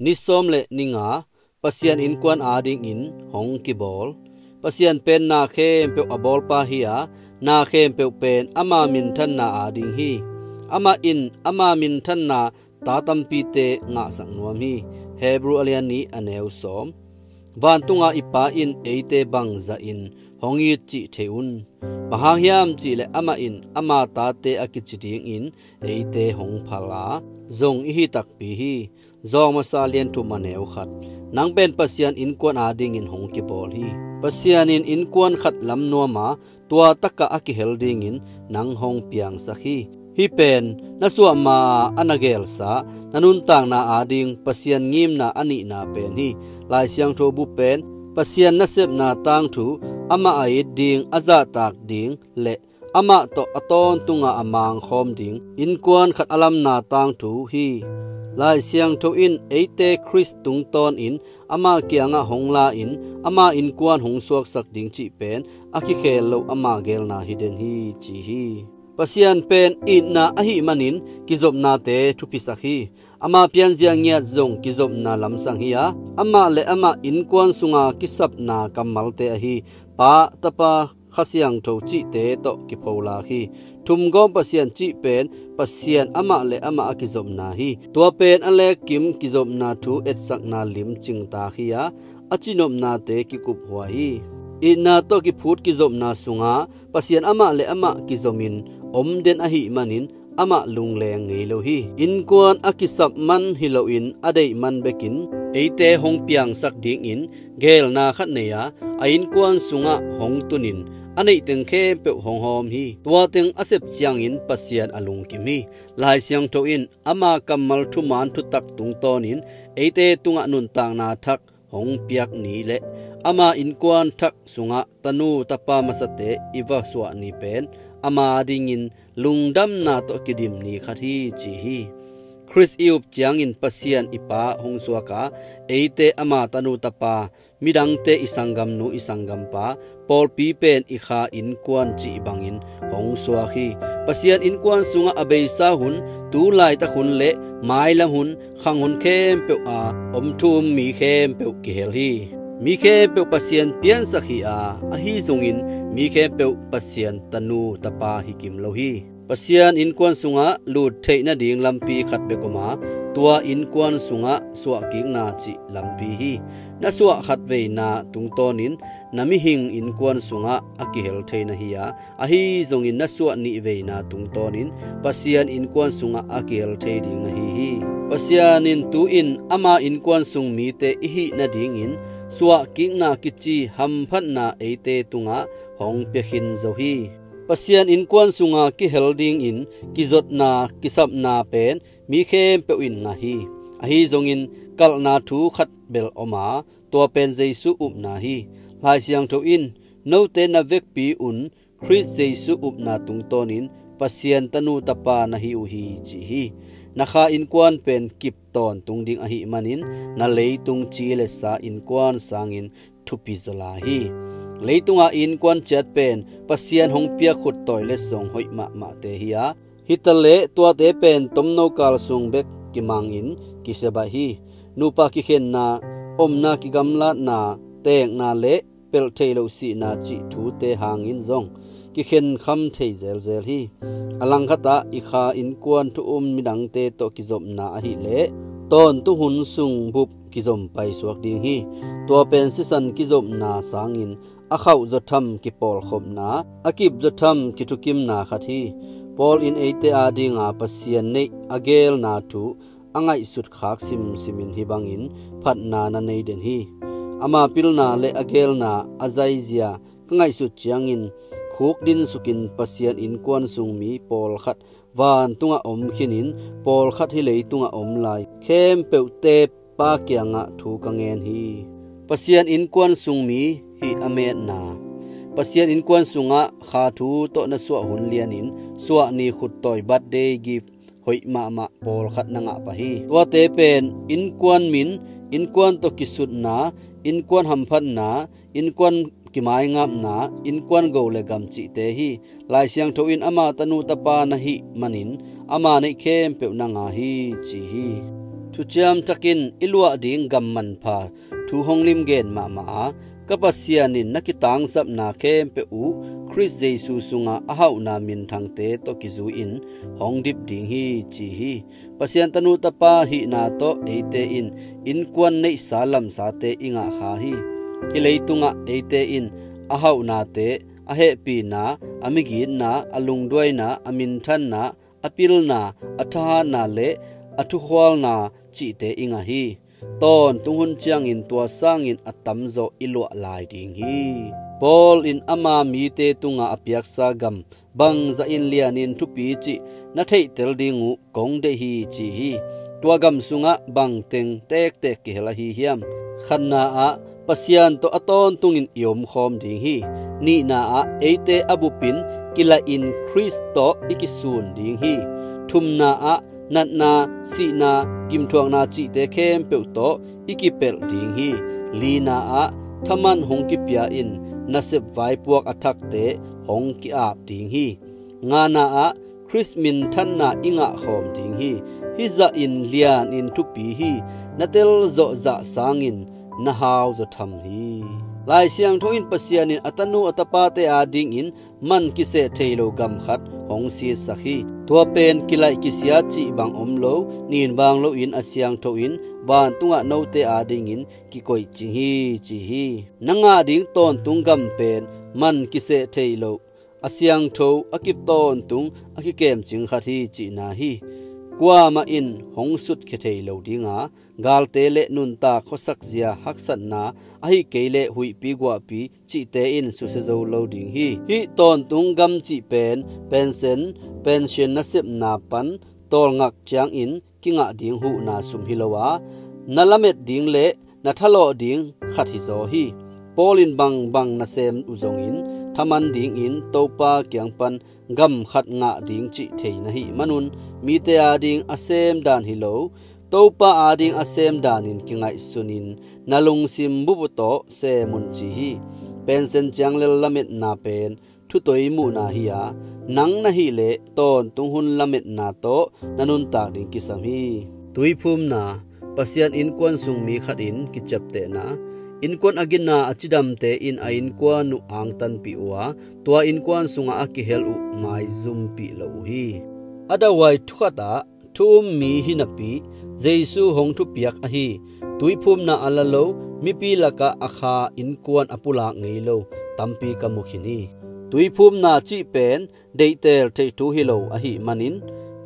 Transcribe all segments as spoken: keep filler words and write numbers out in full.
Ni sawm le ni nga, Pasian innkuan adingin hong kibawl. Pasian pen na khempeuh a bawlpa hi a, na khempeuh pen ama minthanna ading hi. Amah in ama minthanna ta tampite ngahsak nuam hi. Hebru a lian nih a neu sawm. Vantunga i Pa in eite bangzahin hong it cih thei un. Bang hang hiam cihleh amah in ama tate a kici dingin eite hong phal a, zong i hi takpi hi. Zawng masa lian thum a neu khat. Nang pen Pasian innkuan adingin hong kibawl hi. Pasian in innkuan khat lam nuam a, tua takah a kihel dingin nang hong piangsak hi. Hih pen na suah ma-a a na gelsa, na nuntakna ading Pasian ngimna a nihna pen hi. Lai Siangtho bu pen Pasian nasepna tangthu, amah a it ding, a zahtak ding le amah tawh a tawntunga a mangkhawm ding innkuan khat a lamna tangthu hi. Lai Siangtho in eite Khrist tungtawnin ama kiangah hong la-in ama innkuan hong suaksak ding cih pen a kikhel lo ama gelna hi den hi, ci hi. Pasian pen itna ahih manin kizopnate thupisak hi. Ama pianzia ngiat zong kizopna lamsang hi a, amah le amah innkuan sunga kisapna kammalte ahi Pa, Tapa, Kha Siangtho cihte tawh kipholak hi. Thumgawm Pasian cih pen Pasian amah le amah a kizopna hi. Tua pen a lekkim kizopna thu etsakna lim cingtak hi a, a cinopnate kikuphuai hi. Itna tawh kiphut kizopna sungah Pasian amah le amah kizomin om den ahih manin amah lungleng ngei lo hi. Innkuan a kisap man hi loin a deih man bekin eite hong piangsak dingin gelna khat nei a, a innkuan sungah hong tunin a neihteng khempeuh hong hawm hi. Tua teng a sep ciangin Pasian a lungkim hi. Lai Siangtho in ama kammal thuman thutak tungtawnin eite tungah nuntakna thak hong piak ni le ama innkuan thak sungah tanu tapa masate i va suah ni pen ama dingin lungdamna tawh kidim ni khat hi, ci hi. Khrist i up ciangin Pasian i Pa hong suak a, eite ama tanu tapa, midangte i sanggamnu i sanggampa, pawlpi pen i kha innkuan cih bangin hong suak hi. Pasian innkuan sungah a beisa hun, tu laitak hun le mailam hun, khang hun khempeuh a om thu um mi khempeuh kihel hi. Mi khempeuh Pasian piansak hi a, ahi zongin mi khempeuh Pasian tanu tapa hi kim lo hi. Pasian innkuan sungah lut theih nading lampi khat bek om a, tua innkuan sungah suahkikna cih lampi hi. Na suah khatveina tungtawnin na mihing innkuan sungah a kihel thei na hi a, ahi zongin na suah nihveina tungtawnin Pasian innkuan sungah a kihel thei ding na hi hi. Pasian in tu-in ama innkuan sung mite i hih nadingin suahkikna kici hamphatna eite tungah hong piakhin zo hi. Pasian innkuan sunga kihel dingin kizotna kisapna pen mi khempeuh in ngah hi. Ahi zongin kalhna thu khat bel om a, tua pen Jesu upna hi. Lai Siangtho in, note na vekpi un Khrist Jesu upna tungtawnin Pasian tanu tapa na hi uh hi, ci hi. Na kha innkuan pen kip tawntung ding ahih manin na leitung ci le sa innkuan sangin thupi zaw lai hi. Leitunga innkuan ciat pen Pasian hong piak khut tawi le song hoih mahmahte hi a, hitaleh tuate pen tomno kal sung bek kimangin kisia baih hi. Nupa kikhenna, omna kigamlatna, teekna le pelh theih loh sihna cih thute hangin zong kikhen kham thei zelzel hi. A langkhatah i kha innkuan thu um midangte tawh kizopna ahileh tawntung hun sung bup kizom paisuak ding hi. Tua pen sisan kizopna sangin a khauh zawtham kipawlkhopna, a kip zawtham kithukimna khat hi. Paul in eite adinga Pasian neih a gelna thu a ngaihsut khak simsimin hih bangin phatna na nei den hi. Ama pilna le a gelna a zaizia ka ngaihsut ciangin khuk dinsukin Pasian innkuan sung mi pawlkhat vantungah om khinin pawlkhat hih leitungah om lai khempeuh teeppa kiangah thu ka ngen hi. Pasian innkuan sung mi hih a metna. Pasian innkuan sungah kha thu tawh na suah hun lianin suah ni khut tawi birthday gift hoih mahmah pawlkhat na ngah pah hi. Tuate pen innkuan min, innkuan tawh kisutna, innkuan hamphatna, innkuan kimaingapna, innkuan go le gam cihte hi. Lai Siangtho in ama tanu tapa na hih manin ama neih khempeuh na ngah hi, ci hi. Thuciam Thak in i luah ding gam manpha thu hong limgen mahmah a, ka Pasian in na kitangzapna khempeuh uh Khrist Jesu sungah a hauhna minthangte tawh kizui-in hong dip ding hi, ci hi. Pasian tanu tapa hihna tawh eite in innkuan neihsa lamsate i ngah kha hi. Hih leitungah eite in a hauhnate, a hehpihna, a migitna, a lungduaina, a minthanna, a pilna, a thahatna le a thukhualna cihte i ngah hi. Tawntung hun ciangin tua sangin a tamzaw i luah lai ding hi. Paul in ama mite tungah a piaksa gam bangzahin lianin thupi cih na theihtel ding uh kong deih hi, ci hi. Tua gam sungah bangteng tektek kihel ahi hiam? Khatna ah, Pasian tawh a tawntungin i omkhawm ding hi. Nihna ah, eite a bupin kilahin Khrist tawh i kisun ding hi. Thumna ah, natna, sihna, gimthuakna cihte khempeuh tawh i kipelh ding hi. Lina ah, thaman hong kipia-in nasep vaipuak a thakte hong ki-ap ding hi. Ngana ah, Khrist minthanna i ngahkhawm ding hi. Hih zahin lianin thupi hi. Na telzawh zah sangin na hauzaw tham hi. Lai Siangtho in Pasian in a tanu a tapate adingin man kiseh thei lo gam khat hong sitsak hi. Tua pen kilaih kisia cih bang om lo, nin bang loin a siangtho in vantungah note adingin kikoihcing hi, ci hi. Na ngah ding tawntung gam pen man kiseh thei lo, a siangtho, a kip tawntung, a kikemcing khat hi cihna hi. Kuamah in hong sutkhia thei lo dinga, galte le nuntak khuasak zia haksatna, ahih kei leh huihpi guahpi cihte in susia zo lo ding hi. Hih tawntung gam cih pen pension, pension nasepna pan tawlngak ciangin kingah ding huhna sum hi lo a, na lamet ding le na thalawh ding khat hizaw hi. Paul in bangbang nasem uh zongin thaman dingin Topa kiang pan gam khat ngah ding cih thei na hih manun, mite ading a sem dan hi lo, Topa ading a sem danin kingaihsunin na lungsim bup uh tawh sem un, ci hi. Pension ciang lel lametna pen thutoi muhna hi-a, nang na hih leh tawntung hun lametna tawh na nuntak ding kisam hi. Tuiphumna. Pasian innkuan sung mi khat in kiciaptehna. Innkuan a gina a cidamte in a innkuan uh angtanpih uh a, tua innkuan sungah a kihel uh maizumpih lo uh hi. A dauhuai thukhat ah thu um mi hi napi, Jesu hong thupiak ahi. Tuiphumna a la lo mipi lakah a kha innkuan a pulak ngei lo tampi ka mu khin hi. Tuiphumna cih pen deihtel theih thu hi lo ahih manin,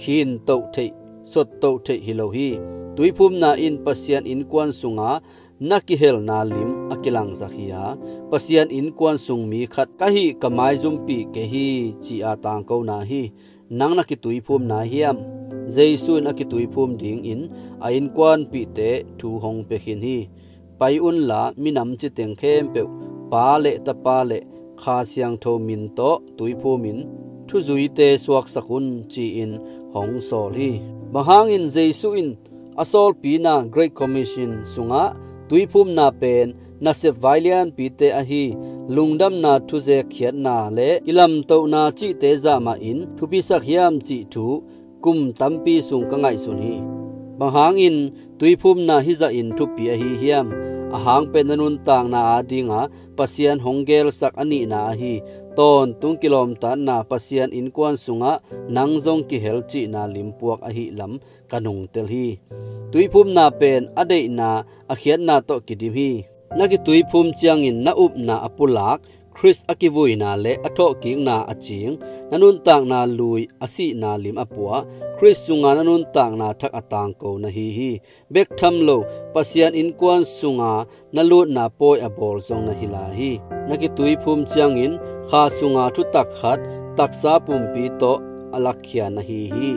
khintoh theih, sottoh theih hi lo hi. Tuiphumna in Pasian innkuan sunga na kihelna lim a kilangsak hi-a, Pasian innkuan sung mi khat ka hih ka maizumpih kei hi, ci-a tangkona hi. Nang na kituiphum nai hiam? Jesu in a kituiphum dingin a innkuanpihte thu hong pia khin hi. Pai unla, minam citeng khempeuh Pa le Tapa le Kha Siangtho min tawh tuiphumin thuzuite suaksak un, ci-in hong sawl hi. Bang hangin Jesu in a sawlpina Great Commission sungah tuiphumna pen nasep vai lianpite ahi lungdamna thuzek khiatna le kilamtohna cihte zahmahin thupisak hiam cih thu kum tampi sung ka ngaihsun hi. Bang hangin tuiphumna hizah in thupi ahi hiam? A hang pen na nuntakna adinga Pasian hong gelsak a nihna ahi tawntung kilawmtatna, Pasian innkuan sungah nang zong kihel cihna limpuak ahih lam ka nungtel hi. Tuiphumna pen a deihna, a khiatna tawh kidim hi. Na kituiphum ciangin na upna a pulak, Khrist a kivuina le a thawhkikna a cing, na nuntakna lui a sihna lim a pua, Khrist sunga na nuntakna thak a tangko na hi hi. Bek tham lo, Pasian innkuan sunga na lutna pawi a bawl zong na hi lai hi. Na kituiphum ciangin Kha sunga thutak khat taksa pumpi tawh a lakkhia na hi hi.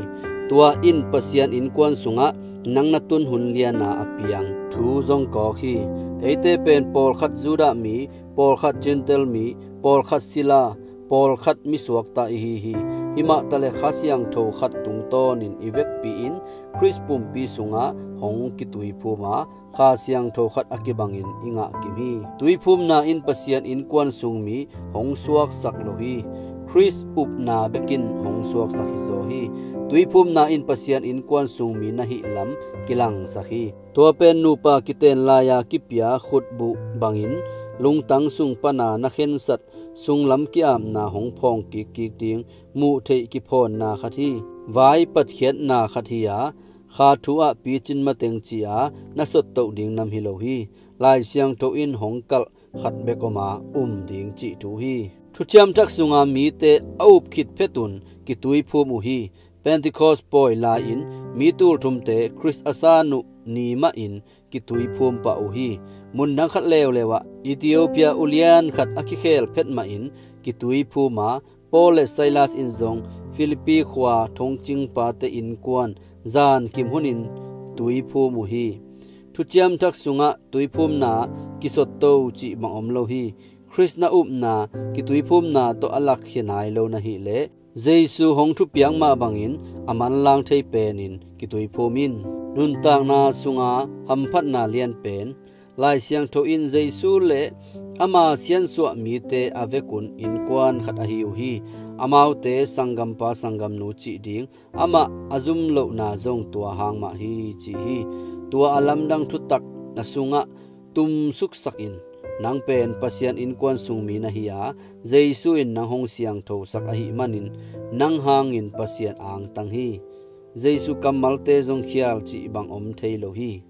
Tua in Pasian innkuan sungah nang na tun hun liana a piang thu zong kawk hi. Eite pen pawlkhat Judah mi, pawlkhat Gentile mi, pawlkhat sila, pawlkhat misuakta i hi hi. Himah taleh Kha Siangtho khat tungtawnin i vekpi-in Khrist pumpi sungah hong kituiphum a, Kha Siangtho khat a kibangin i ngahkim hi. Tuiphumna in Pasian innkuan sung mi hong suaksak lo hi. Khrist upna bekin hong suaksak hizaw hi. Tuiphumna in Pasian innkuan sung mi na hih lam kilangsak hi. Tua pen nupa kiten lai-a kipia khutbuh bangin lungtang sung pana na khensat sunglam ki-apna hong phawng kikkik ding muh theih kiphawnna khat hi. Vai patkhiatna khat hi-a, kha thu ah picin mateng ci-a na sottoh ding nam hi lo hi. Lai Siangtho in hong kalh khat bek om a, um ding cih thu hi. Thuciam Thak sunga mite a up khit phetun kituiphum uh hi. Pentecost pawi lai-in mi tulthumte Khrist a san uh ni mahin kituiphum pah uh hi. Mundang khat leuleu ah Ethiopia ulian khat a kikhel phet mahin kituiphum a, Paul le Silas in zong Philippi khua thongcingpate innkuan zankim hunin tuiphum uh hi. Thuciam Thak sungah tuiphumna kisotto cih bang om lo hi. Khrist na upna kituiphumna tawh a lakkhia nai lo na hih leh, Jesu hong thupiak mah bangin a manlang thei penin kituiphum in. Nuntakna sunga hamphatna lianpen. Lai Siangtho in Jesu le ama siansuah mite a vekun innkuan khat ahi uh hi. Amaute sanggampa sanggamnu cih ding, amah a zum lohna zong tua hang mah hi ci hi. Tua a lamdang thutak na sungah tumsuksakin, nang pen Pasian innkuan sung mi na hi a, Jesu in nang hong siangthosak ahih manin nang hangin Pasian angtang hi. Jesu kammalte zong khial cih bang om thei lo hi.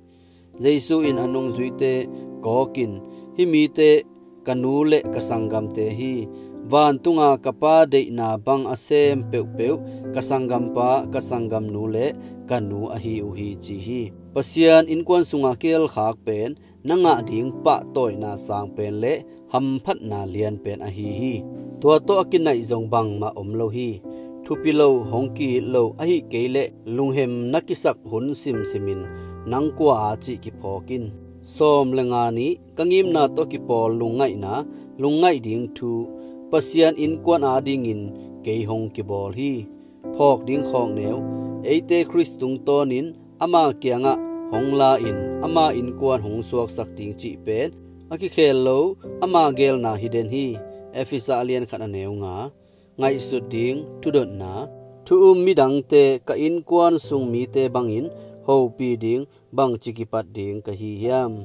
Jesu in a nungzuite kawkin, hih mite ka nu le ka sanggamte hi. Vantunga ka Pa deihna bang a sem peuhpeuh ka sanggampa, ka sanggamnu le ka nu ahi uh hi ci hi. Pasian innkuan sunga kihelkhak pen na ngah ding pahtawina sang pen le hamphatna lianpen ahi hi. Tua tawh a kinaih zong bangmah om lo hi. Thupi lo, hong ki-it lo, ahih kei leh lunghem na kisak hun simsimin nang kua a cih kiphawk in. Sawm le nga ni, ka ngimna tawh kipawl lungngaihna, lungngaih ding thu, Pasian innkuan adingin kei hong kibawl hi. Phawk ding khawkneu, eite Khrist tungtawnin ama kiangah hong la-in ama innkuan hong suaksak ding cih pen a kikhel lo ama geelna hi den hi. Efesa a lian khat a neu nga. Ngaihsut ding thudotna. Thu-um midangte ka innkuan sung mite bangin hopih ding bangci kipat ding ka hi hiam?